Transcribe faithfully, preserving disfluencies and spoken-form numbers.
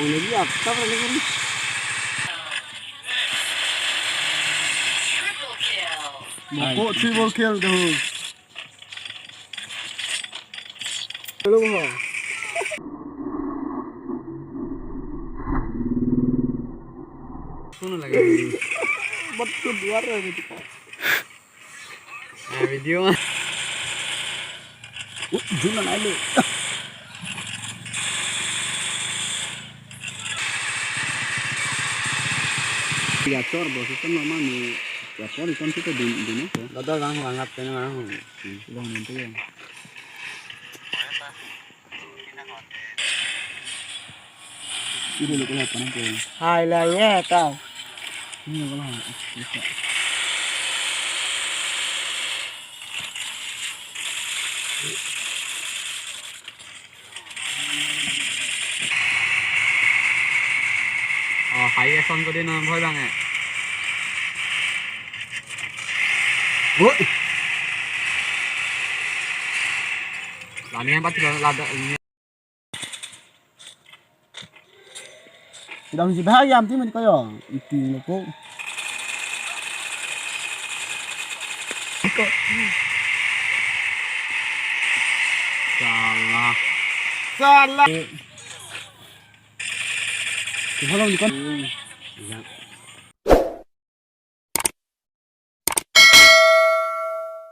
Lagi apa lagi ni? Boko triple kill tuh. Belum ho. Suno lagi. Betul luar lagi. Ah, video mah. Uh, juna nai lo. Ya chor bo, sistem lama ni. Ya chor ikan kita di di na ko. Dada lang lang ap kena lang. Lang nanti ya. Ini lo kena apa nanti? Hai lah ya tau. Ini lo kena. Oh, hai eson ko din na bhoi bang eh. Woi. Lani yang pati lada. Dam si bahag yam ti man kayo. Iti na ko. Salah. Salah. Salah ni kan. Ya.